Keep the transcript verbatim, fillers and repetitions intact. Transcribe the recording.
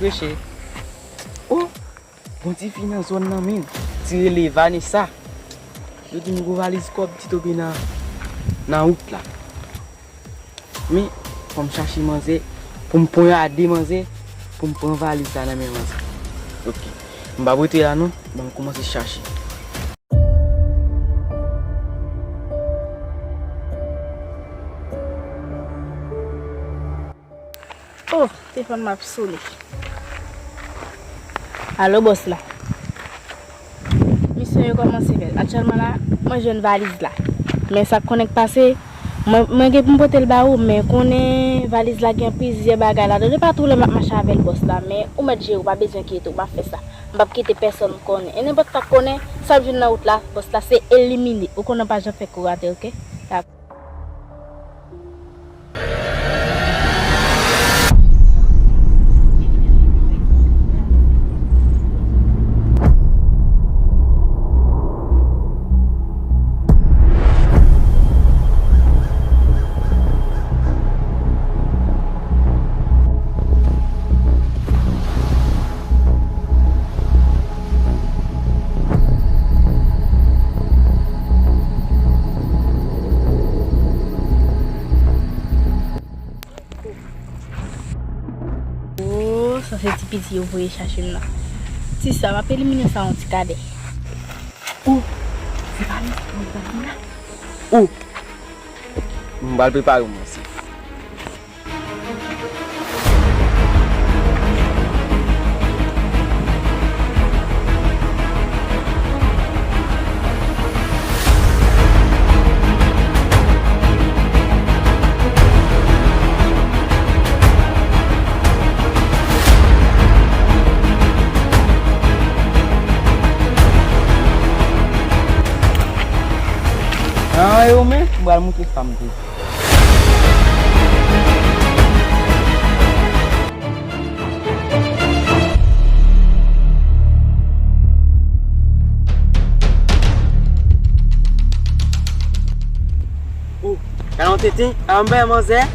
Cheche. Oh, gon tifi nan zòn nan menm. Ti rele Vanessa. Yo di m gon valiz kòb ti tonbe nan, nan wout la. Men, fò m chache manzè, pou m ponyade manzè, pou m pran valiz la nan men manzè. Ok. M p ap rete la non, ban m kòmanse chache. Oh, telefòn m ap sone. Alo, bòs la. Misyon yo kòmanse fèt. Aktyèlman la, mwen jwenn valiz la. Men sa k konnen k pase, mwen, mwen gen pou m pote l ba ou, men konnen valiz la gen plizyè bagay ladan. Depi tou lè m ap mache avè l, bòs la, men ou mèt jere, ou pa bezwen enkyete w, m ap fè sa. M p ap kite pèsonn konnen. E nenpòt sa k konnen, sa ap jwenn nan wout la, bòs la, se elimine. Ou konnen w pa janm fè kou rate, ok? Dakò. Oh, sa se ti piti yo voye chache m nan. Ti sa, m ap elimine sa yon ti kadè. Oh, se pa li, se pa li la. Oh, m pral prepare w, mwen se. An, e ou menm? M pral montre sa m te di. Oh, gade yon tenten, anben manzè.